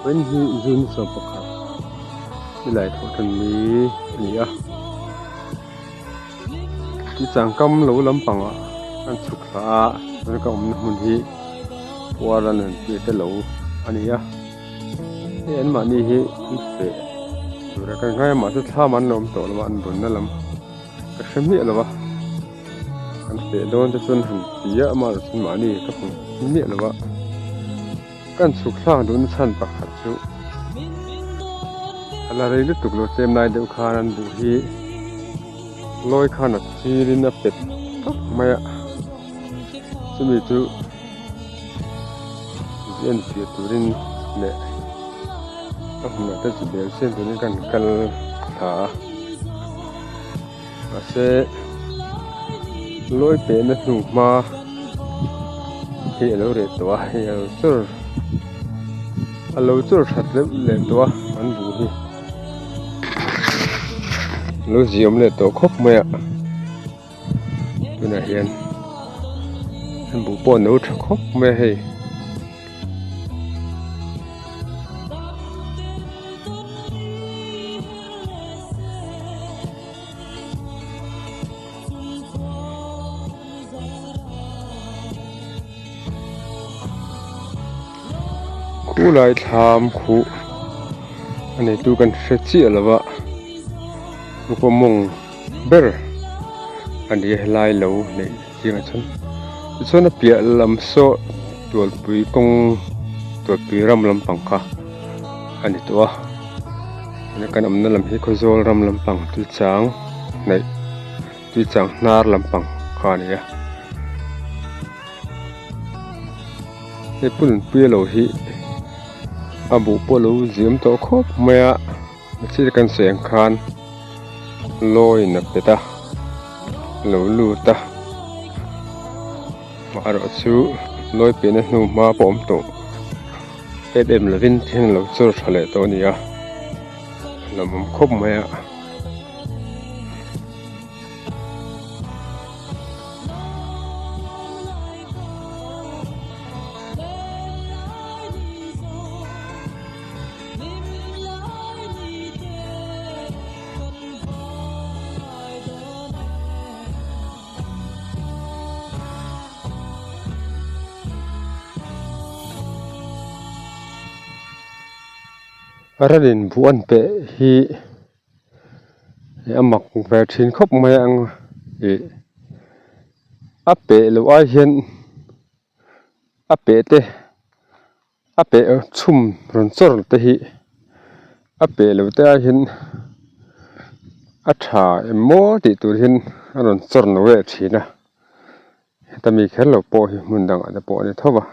Vawiin hi June 11 silai thawh tan ni a ni a tuichang kam lo lampangah an chhuk thla a chuan ka awmna hmun hi puar an rawn tir te lo a ni a hei an mahni hi an feh tur a kan ngai a mahse thlam an lo awm tawh lo a an bunna lam ka hre miah lo a an feh dawn te chuan han ti a amaherawh chu mahni ka hmu miah lo a kan chhuk thlak duhna chhan pakhat chu a la rei lutuk lo tlem lai deuh khan an buh hi lawi khan a chilin a pet tawp mai a chumi chu en fiah turin leh a hmunah te chu bel siam turin kan kal thla a mahse lawi pehna hnu hma hi a lo reh tawh a hei a lo chawr a lo chawr that leuh leh tawh a an buh hi a lo ziam leh tawh khawp mai a tunah hian an buh pawh a no tha khawp mai a hei. Khulai thlam khuh a neitu kan hre chiah lo va upa mawng ber a ni a helai lo neih zingah chuan tichuan a piah lam saw tualpui kawng tualpui ram lampang kha a ni tawh a tuna kan awmna lam hi khawzawl ram lampang tuichang hnaih tuichang hnar lampang kha a ni a hei punpui lo hi a buh pawh a lo ziam tawh khawp mai a thil kan sawi ang khan lawiin a pet a lo lut a amaherawh chu lawi piahna hnu hma pawh a awm tawh em em lovin thil an lo chawr tha leh tawh a ni a a lawmawm khawp mai a. Ran in buh an peh hi a mak ve thin khawp mai ang ih a peh loh ai hian a peh te. A peh chhum rawn chawr te hi a peh lo te ai hian a tha em maw tih tur hian a rawn chawr no leh thin a heta mi kher lo pawh hi hmun dangah te pawh a ni tho va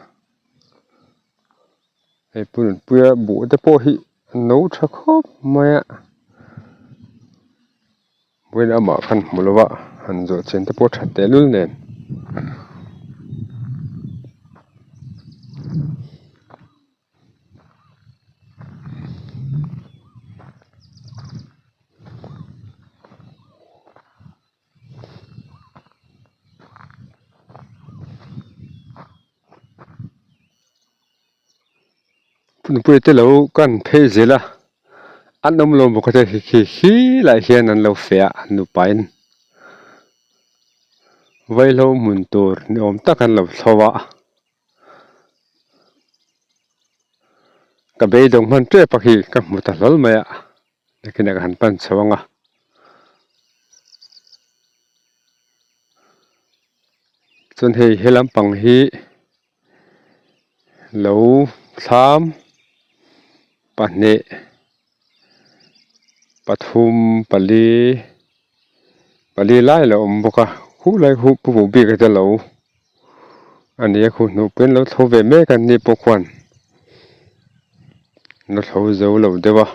hei punpuia buh te pawh hi a no tha khawp mai a vawiin amah khan hmu lo va han zawh chian te pawh a that tehlul nen. Nupui te lo kan phei zel a an awm lo bawk a khi khi khi lai hian an lo feh a an nupa in vaihlo hmun tur ni awm tak an lo thlo a ka beidawng hman tep a khi ka hmu ta hlawl mai a nakinah ka han pan chho ang a. Chuan hei he lampang hi lo thlam pahnih pathum pali pali lai a lo awm bawk a khu lai khu pu buh bik te lo a ni a khu hnuh pawhin lo tho ve mek a ni pawh khuan la tho zo lo deuh a.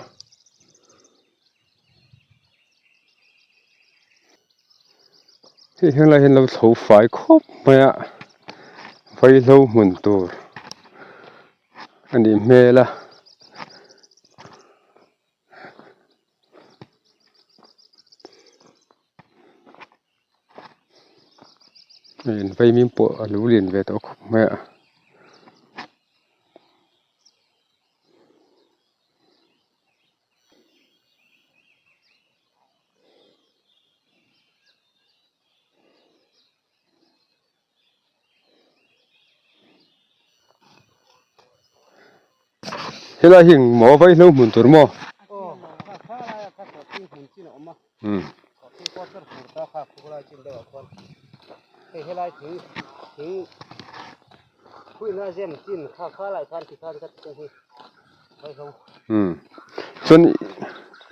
Hei henglai hian lo chho fai khawp mai a vaihlo hmun tur a nih hmel a. Hei vaimim pawh a lo lian ve tawh khawp mai a. Helai hi maw vaihlo hmun tur maw? Chuan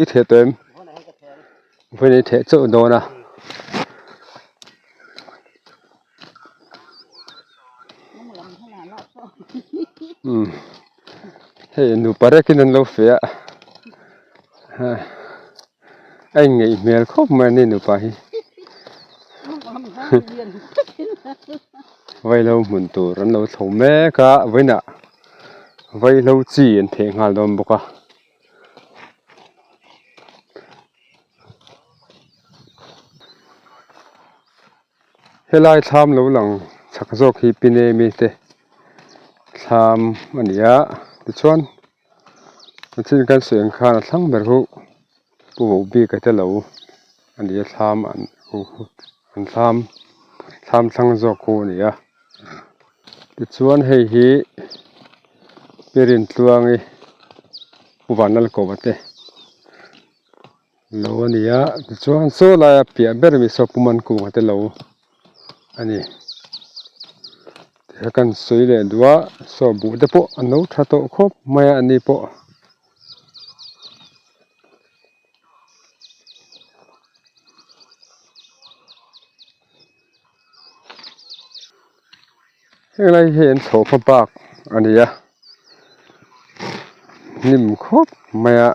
i theh tawh em? Vawiin i theh chauh dawn a. Hei nupa rekin an lo feh a a inngeih hmel khawp mai a ni nupa hi vaihlo hmun tur an lo chho mek a vawiinah vaihlo chi an theh nghal dawn bawk a. Helai thlam lo lang chak zawk hi Pine mite thlam a ni a tichuan chin kan sawi ang khan a thlang ber chu Pu Vohbika te lo a ni a thlam an an thlam thlam thlang zawk khu a ni a tichuan hei hi Pi Rintluangi Pu Vanlalkova te. Lo a ni a tichuan saw laia piah ber mi saw puman kunga te lo a ni tikha kan sawi leh duh a saw buh te pawh a no tha tawh khawp mai a ani pawh. Heng lai hi an chho hma bak a ni a hnim khawp mai a.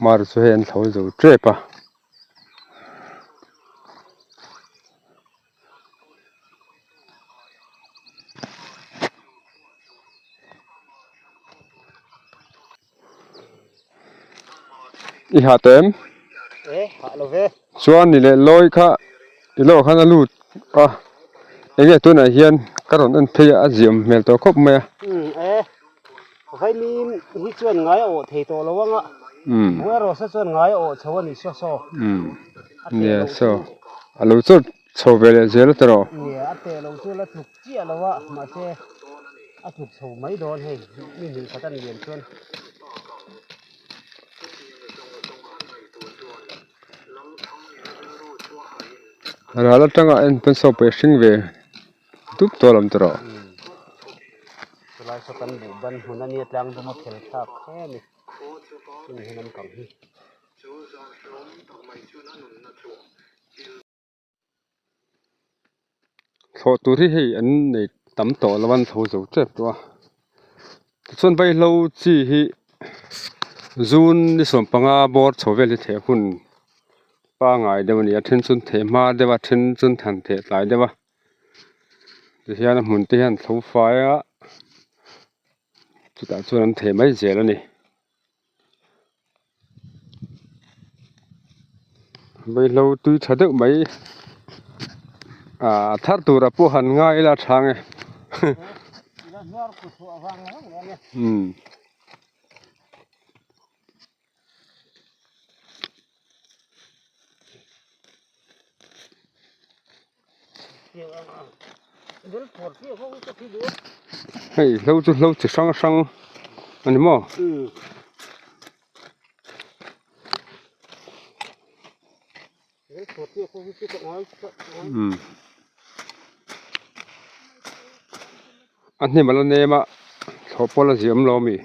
Mar chu hei an thlo zo tep a. I hah tawh em? Chuan ni leh lawi kha i lawh khan a lut a enge tunah hian ka rawn en phei a a ziam hmel tawh khawp mai a. Vaimim hi chuan ngai a awh thei tawh lo ang a, Buaerosa chuan ngai a awh chho a ni saw saw. A teh Nia saw, a lo chawt chho ve leh zel ta rawh. Nia, a teh lo chu la tluk chiah lo a, mahse a tluk chho mai dawn hei, mi hnih khat a ni lian chuan. Ral atanga en pawn saw pawh i hring ve. Dup tawh lam tawh rawh. Chulai saw kan buh ban hmun a nia tlang dum a phel thlak hle a ni. Hemi hian an kang hi. Thlawh tur hi hei an nei tam tawh lo a an tho zo tep tawh a. Tichuan vaihlo chi hi June ni sawmpanga bawr chho vel hi theh hun pangai deuh a ni a then chu theh hma deuh a then chu than theh tlai deuh a tihian a hmun te hian tho fai a chutah chuan an theh mai zel a ni. Vaihlo tui tha deuh mai ah thar tura pawh han ngai ila a chhang e umm. Hei hlo chu hlo chi hrang hrang a ni maw? Umm a hnim a la nem a thlawh pawh a la ziah awm lo ami?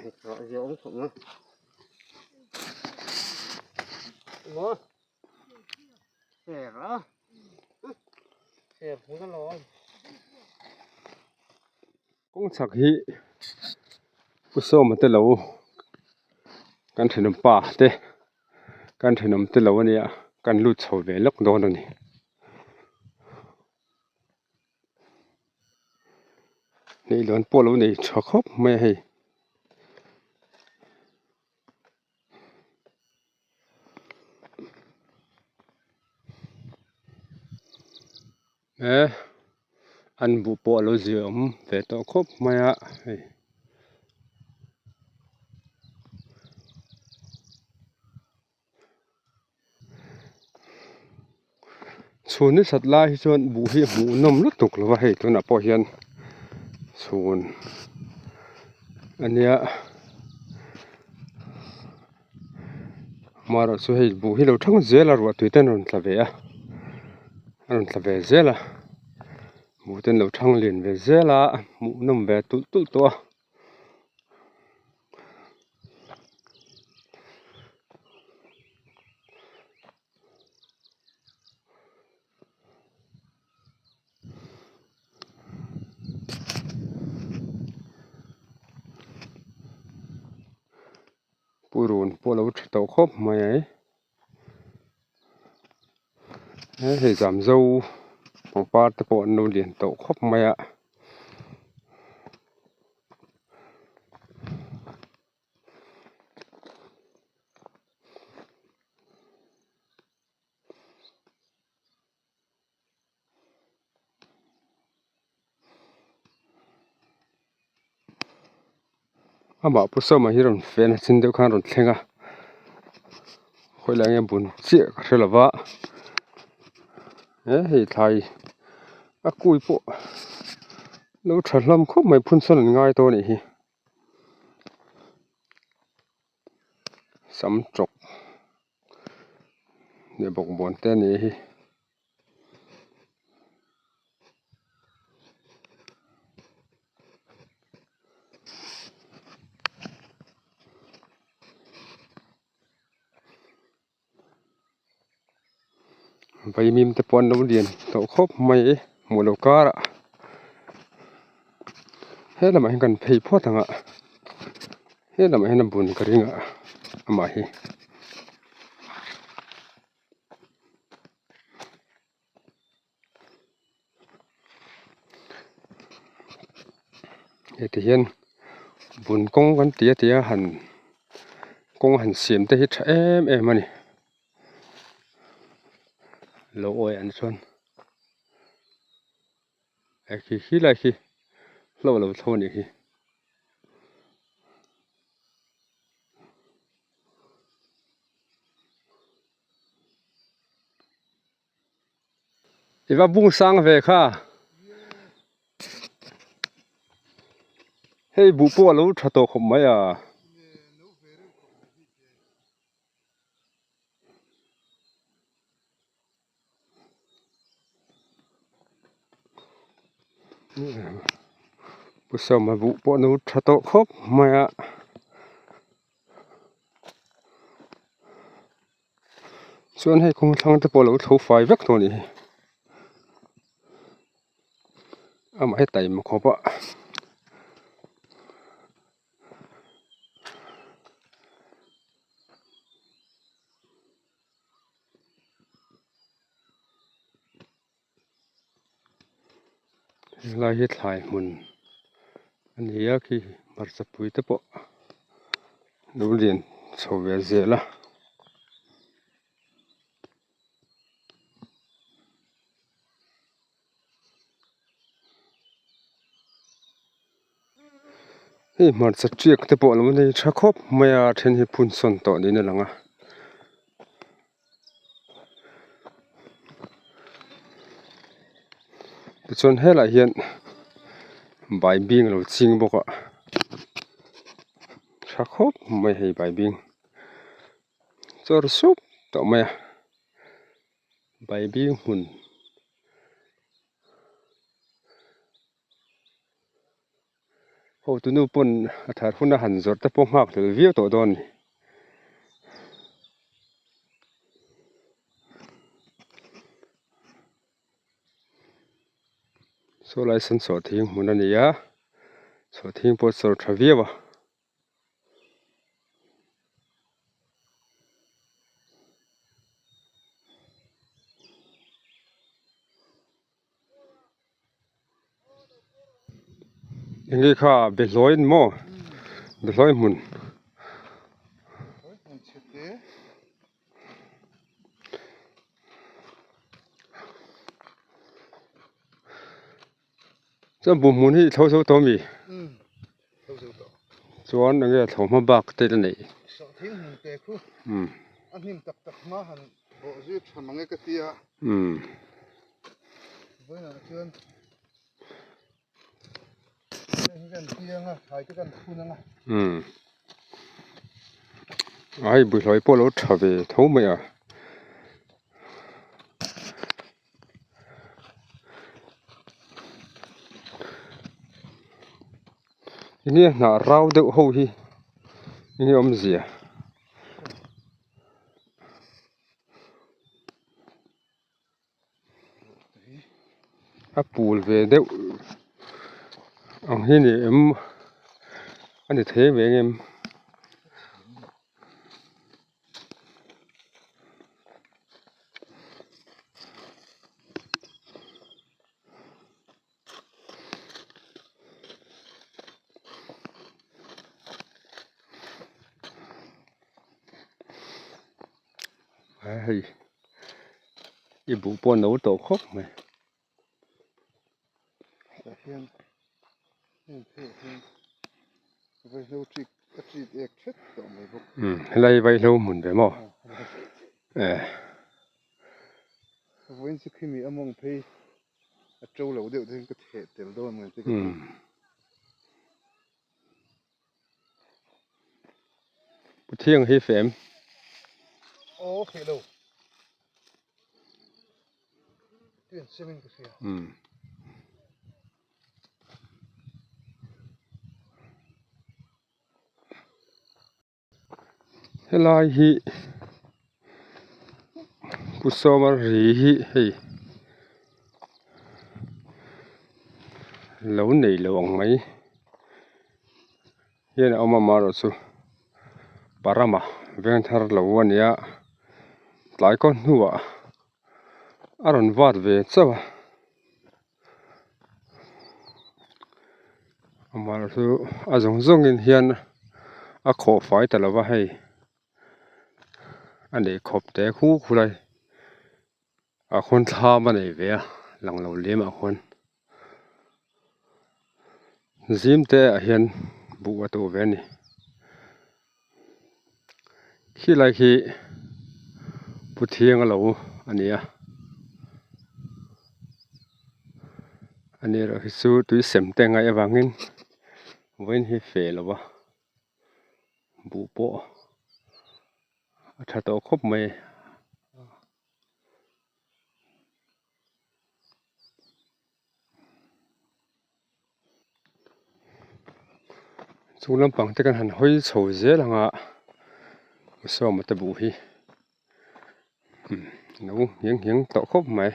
Kawng chhak hi Pu Sawma te lo kan thenawm pa te kan thenawm te lo a nia. Kan lut chho ve lawk dawn a ni. Leihlawn pawh lo nei tha khawp mai a hei. He an buh pawh a lo zir awm ve tawh khawp mai a hei. Chhun ni that lai hi chuan buh hi a hmuhnawm lutuk lo va hei tunah pawh hian chhun a nia amaherawh chu hei buh hi lo thang zel a ruah tui te an rawn tla ve a a rawn tla ve zel a buh te an lo thang lian ve zel a hmuhnawm ve tulh tulh tawh a. Purun pawh lo tha tawh khawp mai a hei zamzo pangpar te pawh an lo lian tawh khawp mai a. Amah pu Sawma hi rawn fen a chin deuh khan rawn thleng a khawi lai nge bun chiah ka hre lo va he hei thlai a kui pawh lo tha hlawm khawp mai phun sawn an ngai tawh a nih hi sam tawk leh bawkbawn te a ni hi. Vaimim te pawh an lo lian tawh khawp mai hmuh loh karah he lamah hian kan phei phawt ang a he lamah hian a bun ka ring a amah hi. Heti hian vun kawng kan ti a tia han kawng han siam te hi tha em em a ni lo awi an chuan hei khi khi lai khi hlo lo tho a nih hi. I va bung sang ve kha hei buh pawh a lo tha tawh khawp mai a. Pu Sawma buh pawh a lo tha tawh khawp mai a. Chuan hei kawng thlang te pawh a lo tho fai vek tawh a nih hi amah hi taima khawp a. Helai hi thlai hmun a ni a khi hmarcha pui te pawh lo lian chho ve zel a. Hei hmarcha tiak te pawh a lo nei tha khawp mai a a then hi phun sawn tawh niin a lang a. Tichuan helaiah hian baibing a lo ching bawk a tha khawp mai hei baibing chawr sup tawh mai a baibing hmun. Hotu nu pawn a thar hun a han zawrh te pawh nghak hlel viau tawh dawn a ni. Saw lai sawn sawhthing hmun a ni a sawhthing pawh a chawr tha viau a. Enge kha behlawi a ni maw? Behlawi hmun. Chuan buh hmun hi i thlo zo tawh ami? Chuan enge a thlo hma bak te la neih? Ai buihlawi pawh a lo tha ve tho mai a. Enge hnah rau deuh ho hi enge awmzia. A pul ve deuh ang hi ni em a ni thei em em. Hei i buh pawh a no tawh khawp mai. Tah hian heng pheiah hian vaihlo chik a chik ek thet tawh mai bawk. Umm helai vaihlo hmun ve maw? Eh. Vawiin chu khimi a mawng phei a to lo deuh te hian ka theh tel dawn mai te ka ti. Pu Thiang hi fem. Aw theih lo. Tuian semin ka hria. Umm. Helai hi Pu Sawma ri hi hei lo nei lo ang mai hian a awm a amaherawhchu Parama veng thar lo a nia tlai kaw hnuah a rawn vat ve chauh a. Amaherawhchu a zawng zawngin hian a khawh fai ta lova hei a neih khawp te khu khulai ah khuan thlam a nei ve a lang lo lem ah khuan zim te ah hian buh a tuh ve a ni khilai khi pu thiang a lo a ni a ani erawh hi chu tui sem te ngaih avangin vawiin hi feh lo va buh pawh a tha tawh khawp mai. Chung lampang te kan han hawi chho zel ang a sawma te buh hi lo nghing nghing tawh khawp mai.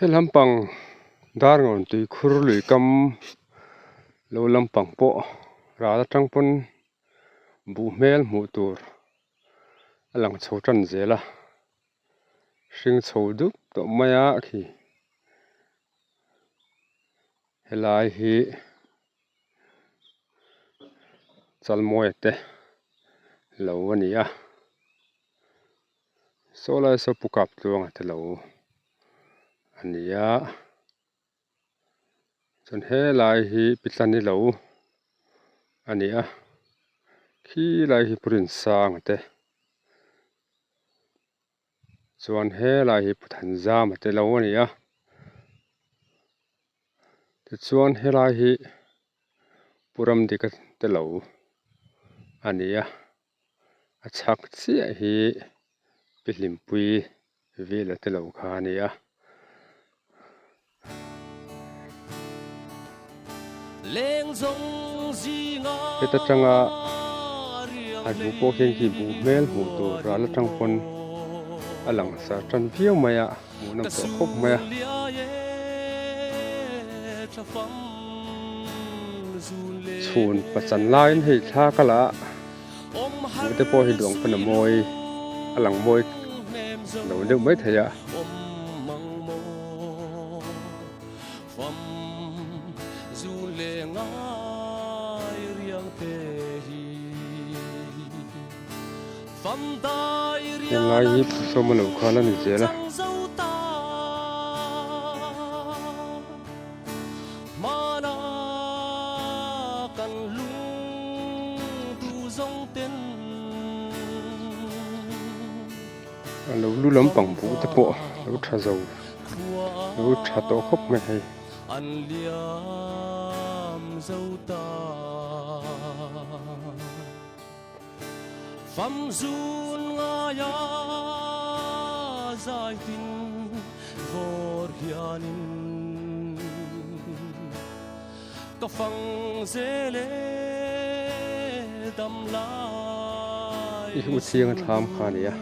He lampang dar ngawn tui khur lui kam lo lampang pawh ral atang pawn buh hmel hmuh tur a lang chho tan zel a hring chho dup tawh mai a khi helai hi. Chalmawia te lo a ni a saw lai saw pu kap tluanga te lo a ni a chuan helai hi pitlani lo a ni a khilai hi purinsanga te chuan helai hi puthanzama te lo a ni a tichuan helai hi pu ramdika te lo a ni a a chhak chiah hi pi hlimpui vela te lo kha a ni a. Heta tanga A buh pawh hian khi buh hmel hmuh tur ral atang pawn a lang sar tan viau mai a, hmuh nawm tawh khawp mai a. Chhun pachan laiin hei thla ka la a, buh te pawh hi duang pawn a mawi a lang mawi lo deuh mai thei a. Henglai hi Phusawma lo khan a ni zel a. A lo lu lampang buh te pawh a lo tha zo a lo tha tawh khawp mai hei. I hu chiang a thlam kha a ni a.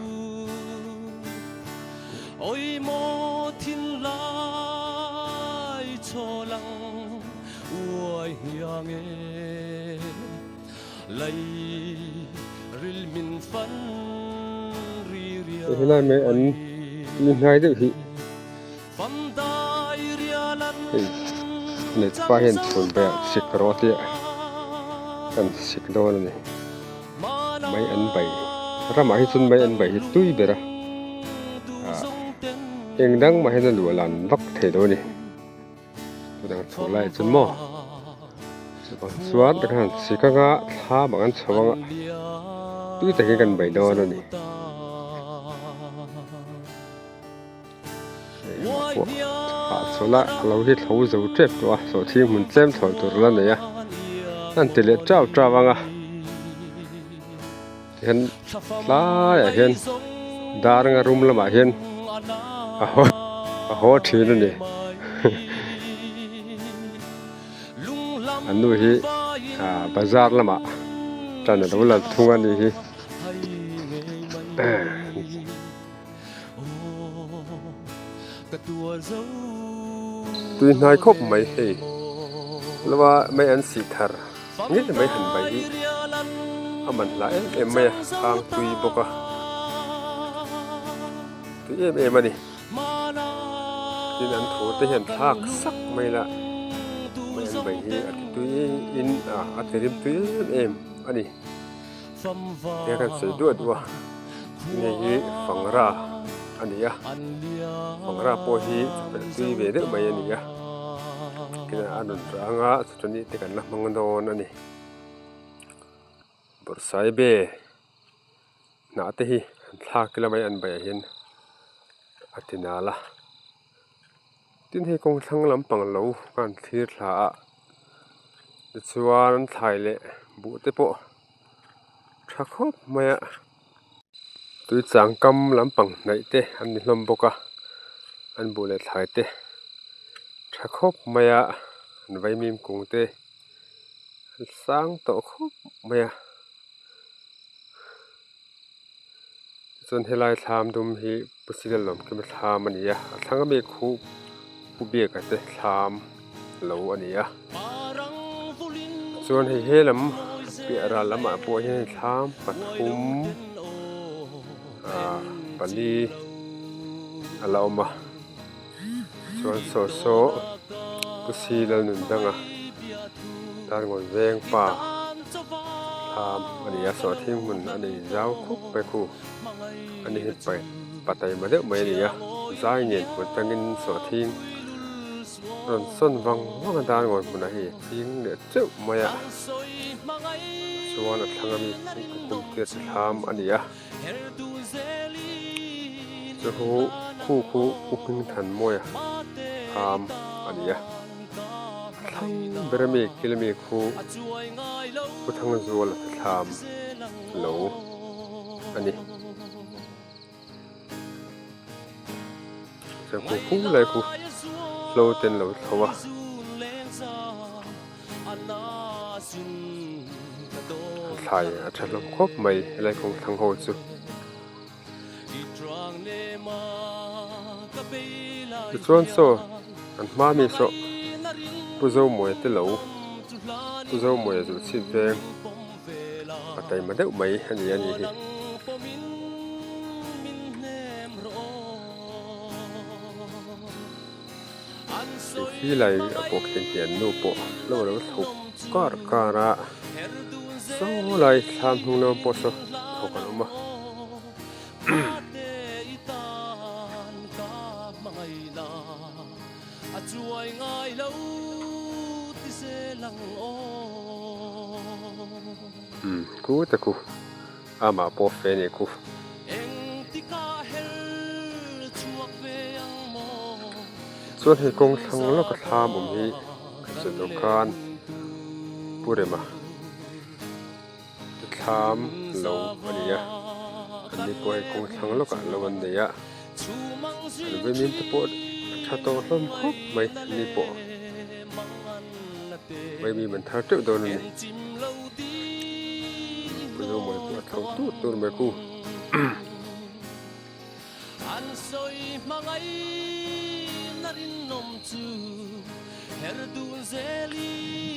Helai mai an tui hnai deuh hi. Hei Netpa hian chhun ber sik rawh a tia kan sik dawn a ni. Mai an bai ramah hi chuan mai an bai hi tui ber a ah eng dang mah hian a luah lan vak thei lo a ni. Chutah chho lai chuan maw chuvang chuan takhan han sik anga thlam ang an chho anga tui takin kan bai dawn a ni. Engmah pawh hahchawlh a a lo hi thlo zo tep tawh a sawhthing hmun tlem thlawh tur la nei a an ti leh tau tau ang a tihian tlaiah hian dar anga rum lamah hian a haw a haw thin a ni an nu hi ah bazar lamah tan a lo la thung a nih hi. Tui hnai khawp mai hei lova mai an sih thar ngei mai han bai hi a man hla em em mai a hang tui bawk a tui em em a ni tin an thu te hian thlak sak mai la mai an bai hi a ti tui in a ti rim tui em em a ni. He kan sawi duah duah a hei hi fangra a ni a fangra pawh hi chawhmeh tui ve deuh mai a ni a tinah a rawn rah anga chutah te kan la hmang dawn a ni bawrhsaibe hnah te hi an thlak ila mai an baiah hian a ti nal a tin hei kawng thlang lampang lo khan thlir thla a tichuan an thlai leh buh te pawh tha khawp mai a tui changkam lampang hnaih te an ni hlawm bawk a an buh leh thlai te tha khawp mai a an vaimim kung te an sang tawh khawp mai a chuan helai thlam dum hi Pu Sila Lawmkima thlam a ni a a thlang ami khuh Pu Biaka te thlam lo a ni a chuan hei he lam piah ral lamah pawh hian hei thlam pathum ah pali a la awm a chuan saw saw Pu Sila Nundanga Darngawn veng pa thlam a ni a sawhthing hmun a nei zau khup mai khu a ni hi pataima deuh mai a ni a zai nen hmun atangin sawhthing rawn sawn vang vang a Darngawn hmunah hei a ching leh teuh mai a chuan a thlang ami kum tir chi thlam a ni a chu hu khu khu u hming than mawi a thlam a ni a. Thlang ber ami kil ami khu Pu Thangzuala thlam lo a ni. Chuan khu khu lai khu hlo te an lo thlo a. thlai a tha hlawm khawp mai helai kawng thlang ho chu. Tichuan saw kan hma mi saw Pu Zomuaia te lo Pu Zomuaia zuh chhip veng a taima deuh mai a ni a nih hi. Khi lai a pawh khian hi an nu pawh lo a lo thawk kar kar a saw lai thlam hnung lamah pawh saw thawk an awm a. Umm ku te ku amah pawh fe a nih ku. Chuan hei kawng thlang lawka thlam awm hi ka sawi tawh khan Pu Rema thlam lo a ni a, an ni pawh hei kawng thlang lawkah lo an nei a, an vaimim te pawh a tha tawh hlawm khawp mai an ni pawh vaimim an thar teuh dawn a ni. Pu Zomuai pawh a tho tur tur mai ku.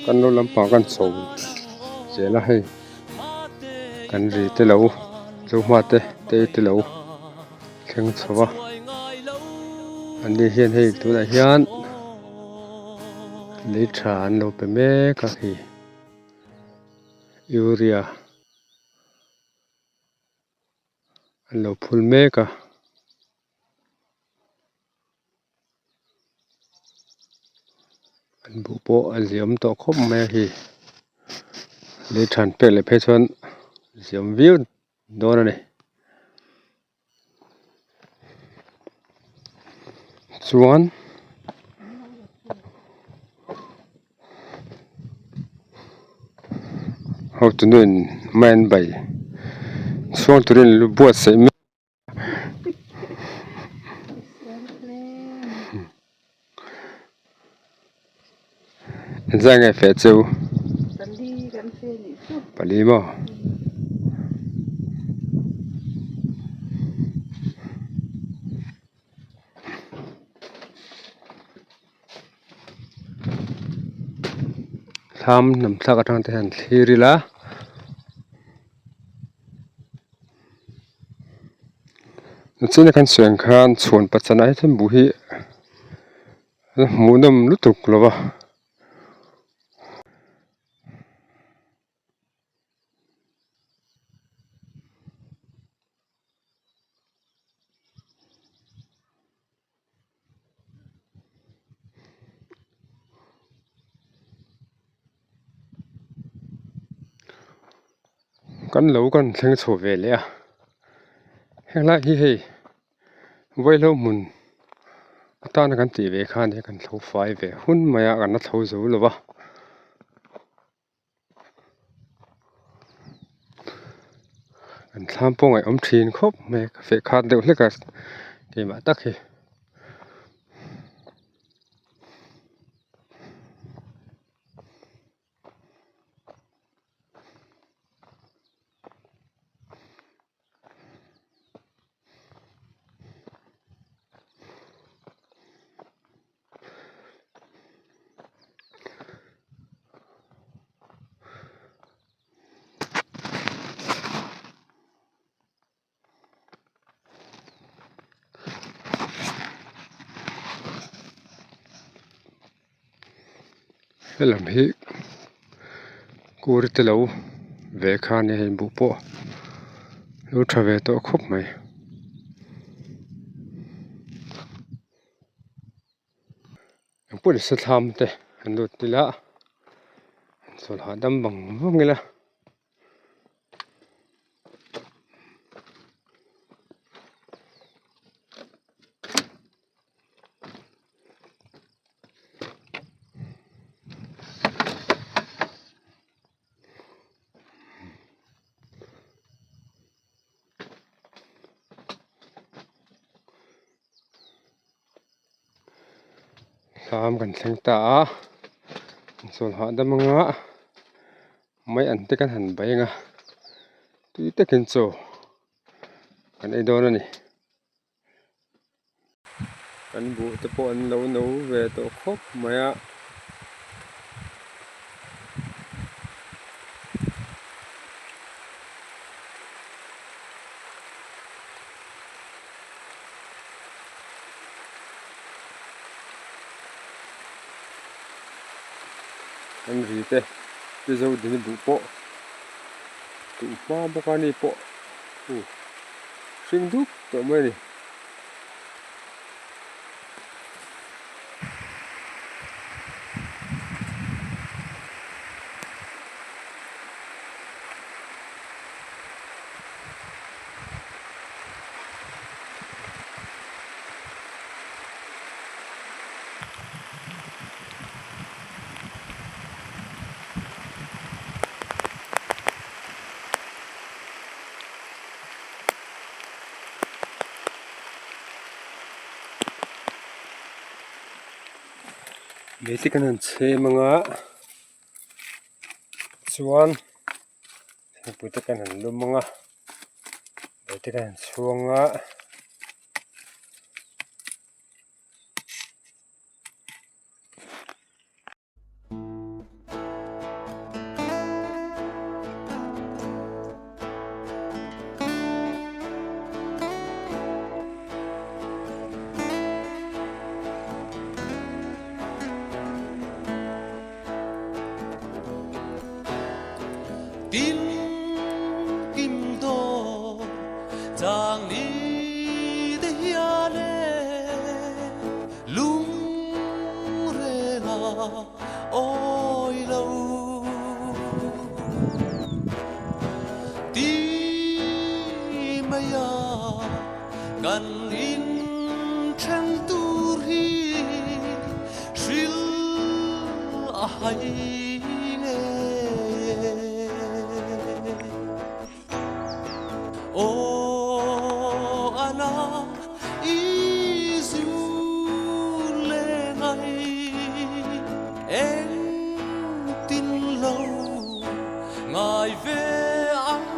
Kan lo lampang kan chho zel a hei kan ri te lo zohma te tei te lo thleng chho a an ni hian hei tunah hian lei tha an lo pe mek a hei urea. An lo phul mek a. An buh pawh a ziam tawh khawp mai a hei. Lei than pek leh phei chuan ziam viau dawn a ni. Chuan hotu nuin mai an bai chhuang turin lu buatsaih mek engzah nge feh chu pali maw. Thlam hnam thlak atang te hian thlir ila nichina kan sawi ang khan chhuan pachana hi chuan buh hi a hmuhnawm lutuk lo va. Kan lo kan thleng chho ve leh a henglai hi hei vaihlo hmun atana kan tih ve khan kan thlo fai ve hun mai a kan la thlo zo lo va. An thlam pawh ngaihawm thin khawp mai a ka feh khat deuh hlek a keimah tak hi. Helam hi kuri te lo ve kha a nia hei buh pawh lo tha ve tawh khawp mai. Engpawh ni se thlam te an lut ila an chawl hahdam vang vang ila. Thlam kan thleng ta a chawl hahdam anga mai an te kan han bai ang a. Tui takin chaw kan ei dawn a ni. Kan buh te pawh an lo no ve tawh khawp mai a. Kan ri te pi zo dini buh pawh tuh hma bawk a ni pawh hring dup tawh mai a ni. Mei te kan han chhem anga chuan thingpui te kan han lum anga mei te kan han chhuang a. Tin kim dawn chang ni te hian e lung reng a awi lo. Ti mai a kan in then tur hi hril a hai nge Aw ana i zu le ngai eng tin lo ngai ve ang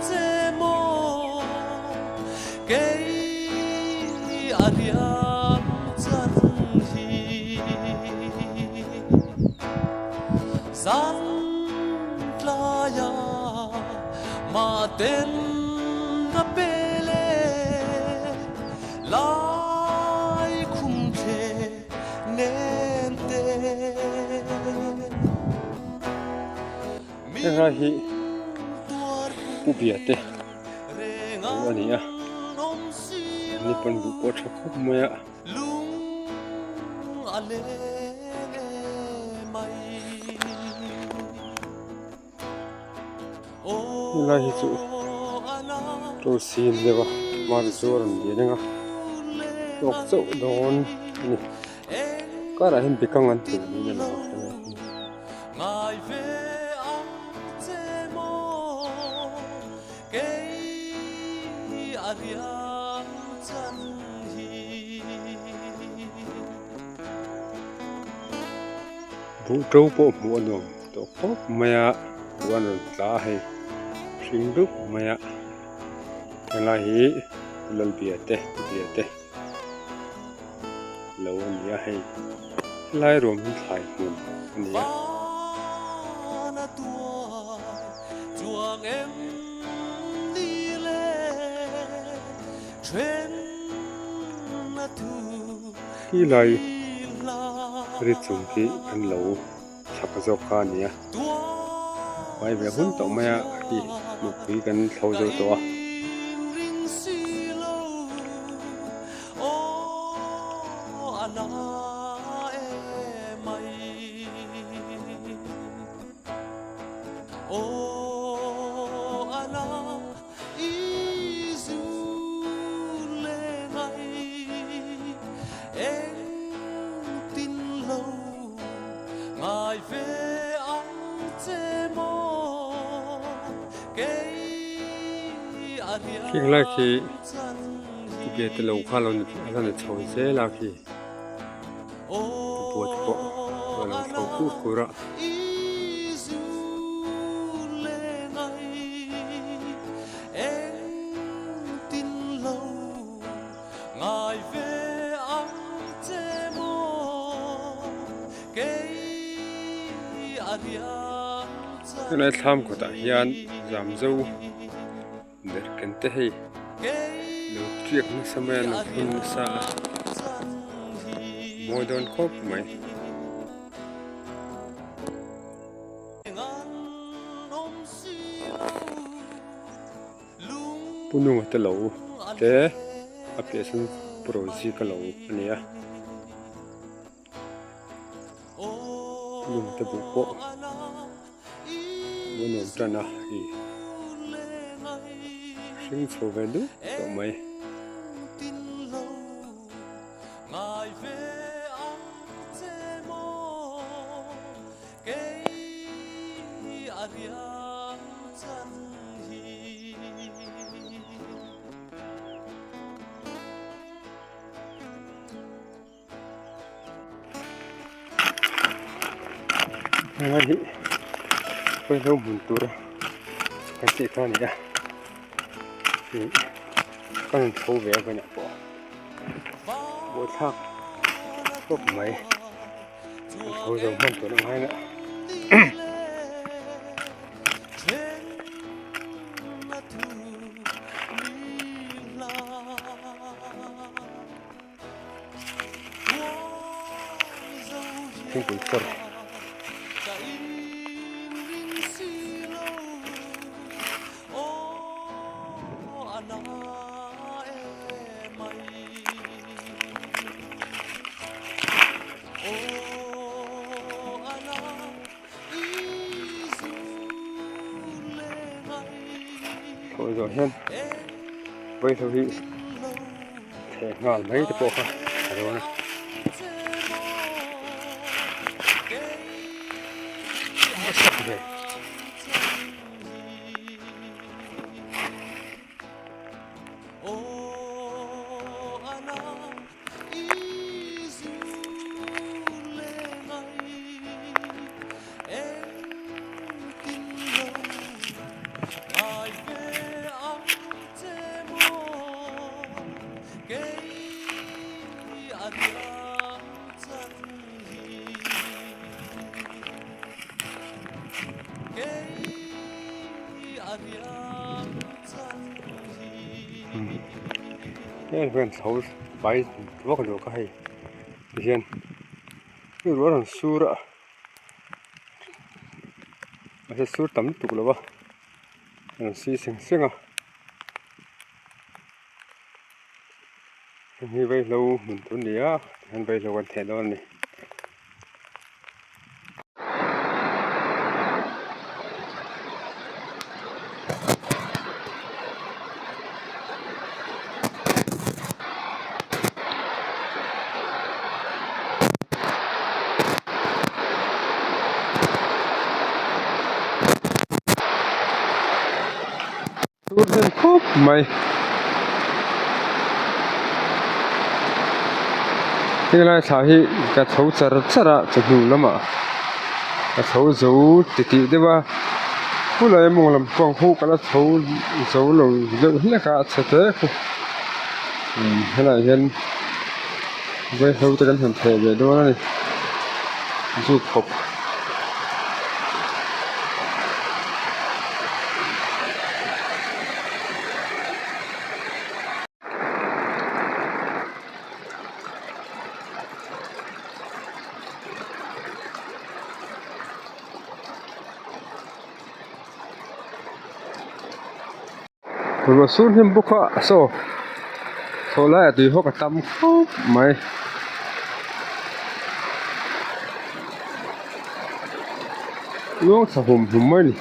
che maw kei a riam chan hi zan tlaia mah ten a pe le lai khum thle nem te. Helai hi Pu Biate lo a ni a, ni pawn buh pawh a tha khawp mai a. Helai hi chu to sin deuh a mar chu a rawn lian eng a tawk chauh dawn a ni karah hian bekang an tel niin a lang a helai hi. Buh to pawh hmuh a nuam tawh khawp mai a buh an rawn tla a hei hring dup mai a helai hi lalbia te bia te lo a ni a hei helai ruam hi thlai hmun a ni a. Khi lai ri chung khi an lo chhak zawk kha a ni a vai ve hun tawh mai a khi mipui kan thlo zo tawh a. Khing lai khi tige te lo kha lo a la ni chho zel a khi buat pawh a lo chho kur kur a. Tunlai thlam kawtah hian zamzo derhken te hei lo tiak nasa mai a lo hun nasa a mawi dawn khawp mai. Pu Nunga te lo te a piah sawn Pu Rozika lo a ni a. Lung te buh pawh a nuam tan a hei hring chho ve dup tawh mai. Helai hi pawihlo hmun tur kan tih kha a ni a ih ka rawn chho ve a vawiinah pawh buaithlak khawp mai an chho zo hman tur ang hian Thingpui kawr Thawi zawh hian vaihlo hi theh nghal mai te pawh kha a dawn a. Heng hian chho vai vak lo kha hei tihian hei ruah a rawn sur a mahse sur tam lutuk lo va a rawn si seng seng a heng hi vaihlo hmun tur a ni a tihian vaihlo kan theh dawn a ni. Tur hnem khawp mai. Helai thla hi ka chho char char a chawhnu lamah ka chho zo titih deuh a khulai mawng lam pawh ang khu ka la chho zo lo deuh hlek a a chhe hle khu umm helaiah hian vaihlo te kan han theh ve dawn a ni zuk khawp. Ruah sur hnem bawk a saw thlawh laiah tui hawk a tam khawp mai. Luang thla hum hum mai a ni.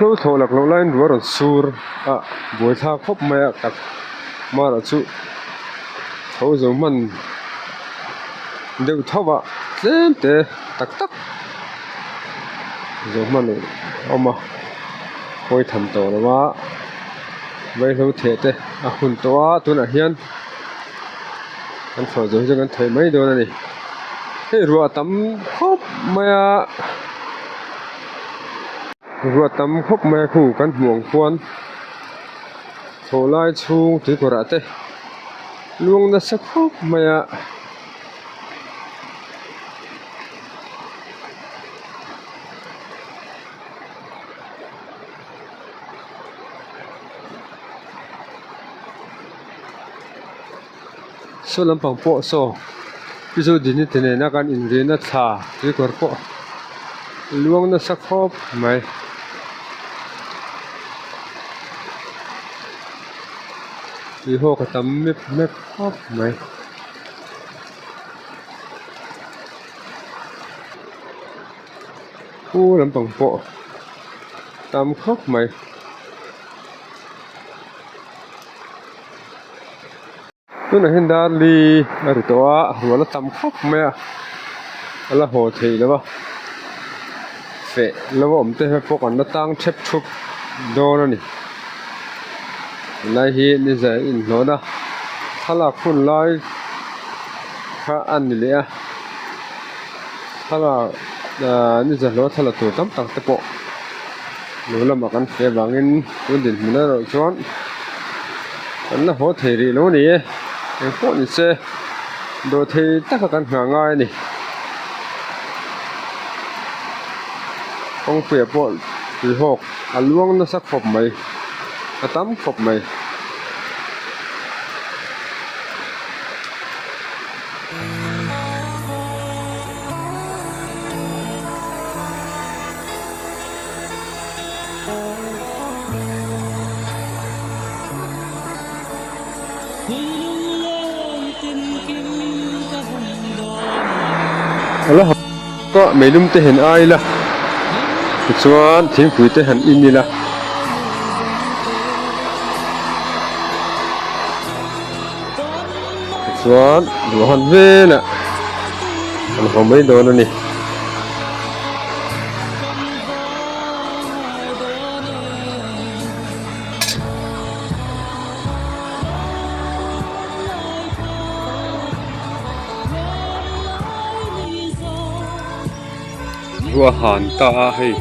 Hlo thlawh lak loh laiin ruah a rawn sur a buaithlak khawp mai a tak marawh chu tho zo hman deuh tho a tlem te tak tak. Zawh hman a awm a pawi tham tawh lo a vaihlo theh te a hun tawh a tunah hian kan thlawh zawh hi chuan kan thawih mai dawn a ni hei ruah a tam khawp mai a ruah a tam khawp mai a khu kan hmuh ang khuan thlawh lai chhung tuikawrh ah te luang nasa khawp mai a. Saw lampang pawh saw pi chu dini te nena kan inrina thla tuikawr pawh luang nasa khawp mai. Tui hawk a tam mep mep khawp mai. Pu lampang pawh tam khawp mai. Tunah hian darli a ri tawh a ruah la tam khawp mai a a la haw theih loh a feh lo a awm te pawh kan la tang thep thup dawn a ni tunlai hi ni zai a inhlawn a thlalak hun lai kha a ni leh a thlalak ahh ni zai hlawh a thla la tur tam tak te pawh lo lamah kan hria avangin tun dinhmun erawh chuan kan la haw thei rih lo a ni e engpawh ni se dawhthei taka kan nghah ngai a ni kawngpuiah pawh tuihawk a luang nasa khawp mai a tam khawp mai. Meilum te han ai ila tichuan thingpui te han in ila. Tichuan duh hawn velah an haw mai dawn a ni. Ruah han ta a hei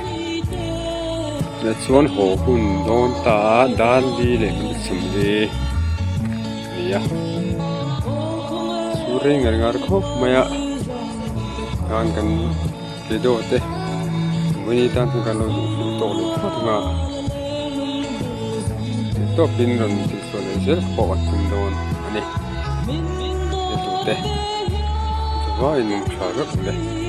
tah chuan haw hun dawn ta a darli leh kan chhum hi a ni a chu rei ngar ngar khawp mai a khan kan video te vawiin tan chuan kan lo duh duh tawk leh phawt ang a theihtawpin rawn tihchhuah leh zel pawh kan tum dawn a ni tute vaiin tha vek le.